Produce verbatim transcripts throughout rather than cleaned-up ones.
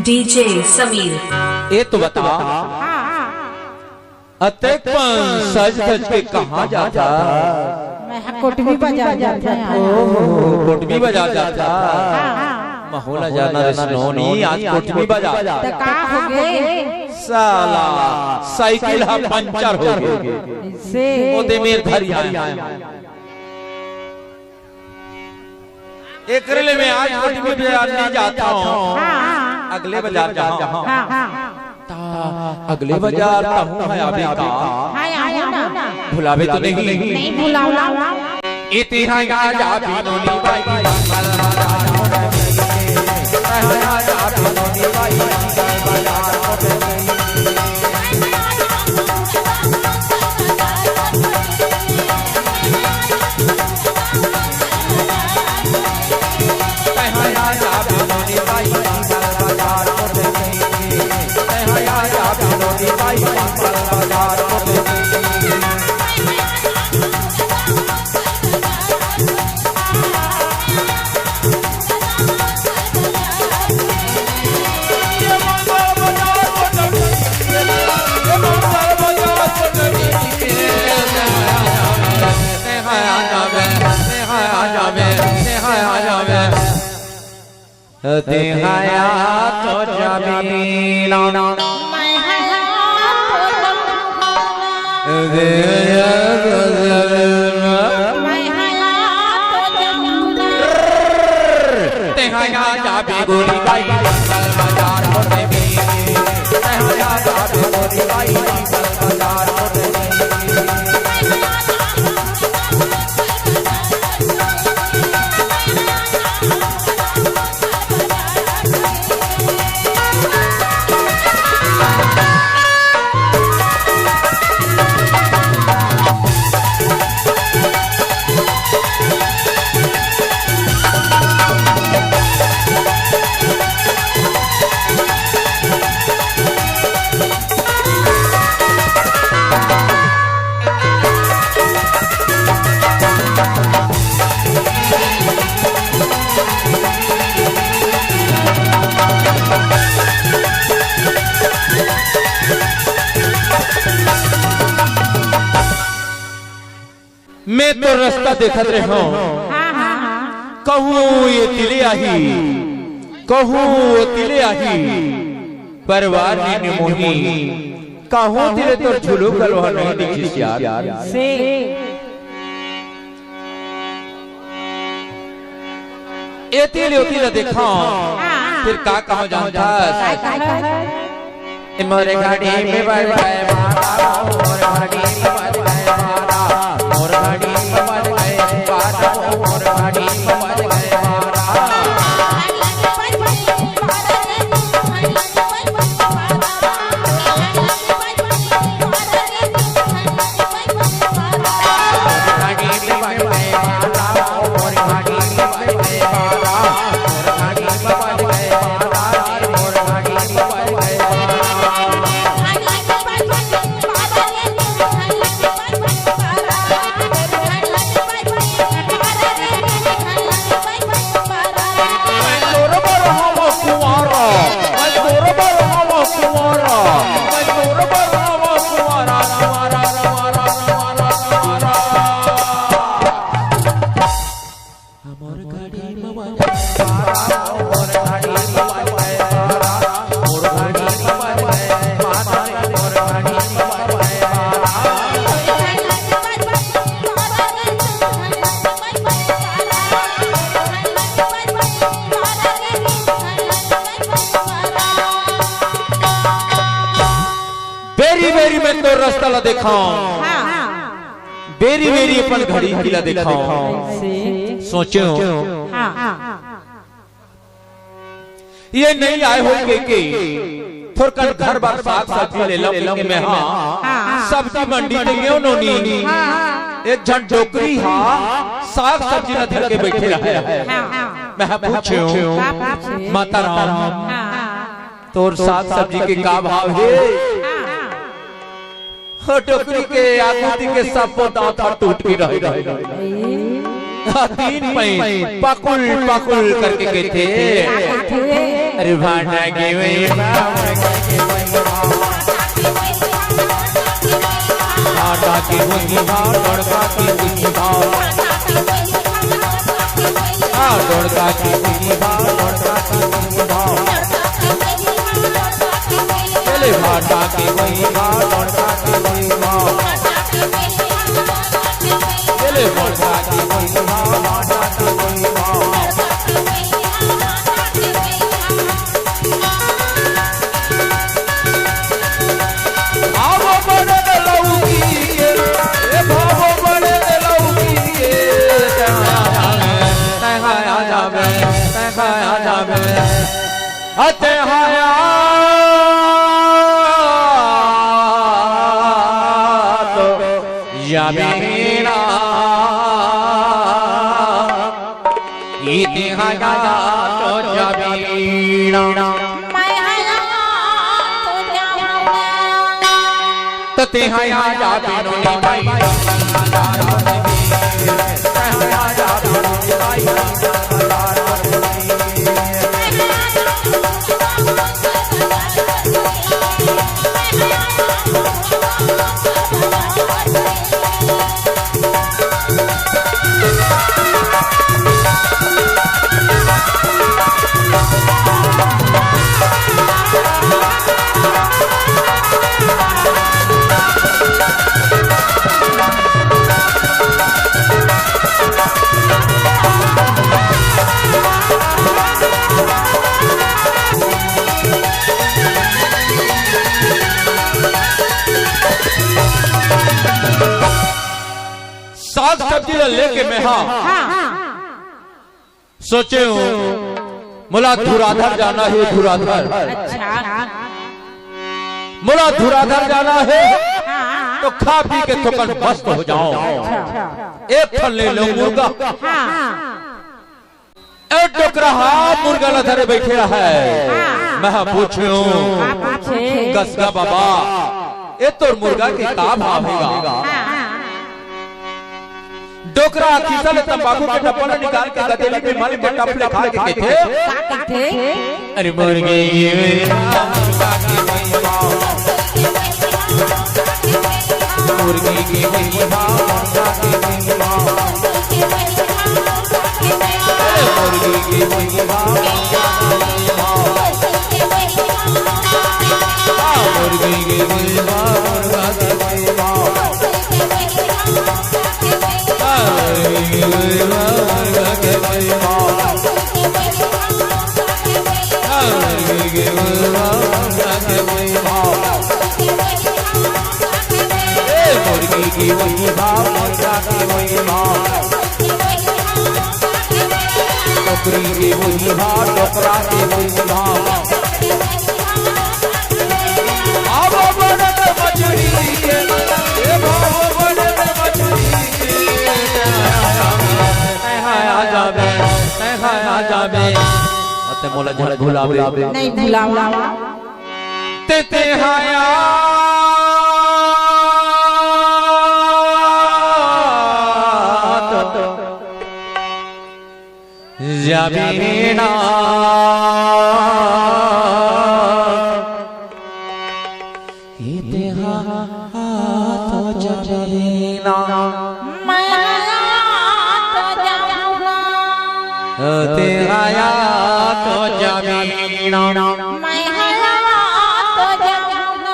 DJ Sameer. ए तो बता, अतेक पन सज धज के कहाँ जाथा? मैं हा कोटमी बाजार जाथा। ओहो, कोटमी बाजार जाथा। हाँ, हाँ। महू ला जाना रे सोनी, आज कोटमी बाजार। त का हो गे? साला, साइकिल हा पंचर हो गे। से ओदे मेर धरी आय। एकरे ले मैं आज कोटमी बाजार नइ जात हँव, हाँ। अगले बाजार जात हँव। हाँ, हाँ। त अगले बाजार तहूँ हा आबे का? हाँ, आबो ना। भुलाबे तो नहीं? नहीं भुलावँव। इतिहा जा बिनोनी बाई। मैं तो रस्ता देखत रेहेंव। हाँ, हाँ, हाँ। कहूँ ये तिले आही, कहूँ वो तिले आही, परवार नी मोही, कहूँ तिले तोर झुलुक घलो नहीं दिखिस यार। से एती ले ओती ला देखंव, हाँ। फिर का कहंव जानथस? का कहंव? मोर घड़ी में बड़ बड़ माला, मोर घड़ी में बड़ बड़ माला, मोर घड़ी में बड़ बड़ माला, मोर घड़ी में बड़ बड़ माला। बेरी बेरी मैं तोर रस्ता ला देखांव, बेरी बेरी अपन घड़ी ला देखांव। सोचेंव, ये नइ आय होही के, थोरकन घर बर साग सब्जी ले लंव के मैं हा सब्जी मंडी ते गेंव नोनी। एक झन डोकरी हा साग सब्जी ला धर के बइठे रहय। मैं हा पूछेंव, माता राम, तोर साग सब्जी के का भाव हे? ओ डोकरी के आगू ती के सब्बो दांत ह टूट के रह गे। तीन पईं पकुल पकुल करके कहिथे, अरे भांटा के वही भाव, भांटा के वही भाव, तड़का के वही भाव, हाँ, तड़का के वही भाव, तड़का के वही भाव। चले भांटा के वही भाव, भांटा के वही भाव। चले भांटा के वही भाव, भांटा के वही भाव। आवो बड़े लौकी के, ए भावो बड़े लौकी के, तैं हा आ जाबे, तैं हा आ जाबे। अते हया तो जमीना, इते हया तो जमीना। मैं हया तो जाऊंगा। तो ते हया जा बिनु नी भाई। साग सब्जी ला लेके मैं हा सोचेंव, मोला धुराधर जाना हे, धुराधर। अच्छा। मोला धुराधर जाना हे, हाँ। तो खा पी के थोकन मस्त हो जांव। अच्छा। एक ठन ले लेंव मुर्गा। हाँ। ए डोकरा हा मुर्गा ला धरे बइठे रहय। हाँ। मैं हा पूछेंव, आप पूछे। कसगा बाबा, ए तोर मुर्गा के का भाव हे गा? हाँ। डोकरा खीसा ले तंबाकू के डब्बा ला निकाल के गदेली में मल के टप ले खा के कहिथे, का कहिथे? अरे मुर्गी, मुर्गी के वही भाव, अरे मुर्गी के वही भाव, मुर्गी के वही भाव। मुर्गी के वही भाव, मुर्गा के वही भाव, टोकरी के वही भाव, टोकरा के वही भाव। अब बनत मछली के, ए बाबू बनत मछली के। तैं हा आ जाबे, तैं हा आ जाबे। अते मोला झट भुलाबे। नहीं भुलावा। ते, तैं हा आ जाबे ना। इतिहास जमीना। मैं तो जाऊंगा। तेरा याद तो जमीन, मैं हया तो जमीन।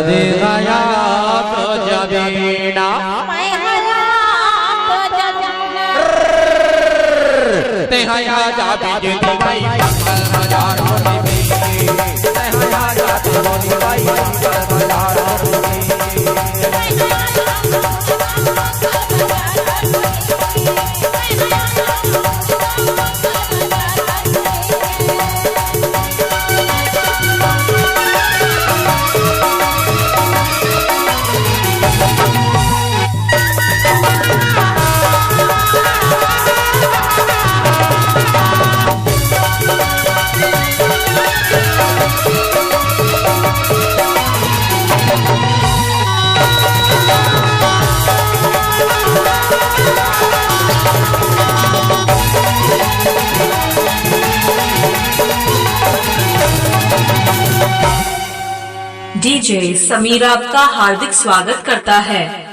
तेरा याद तो जमीन, मैं हया तो जमीन। तेरा याद बिजली भाई, हजारों डीजे समीर आपका हार्दिक स्वागत करता है।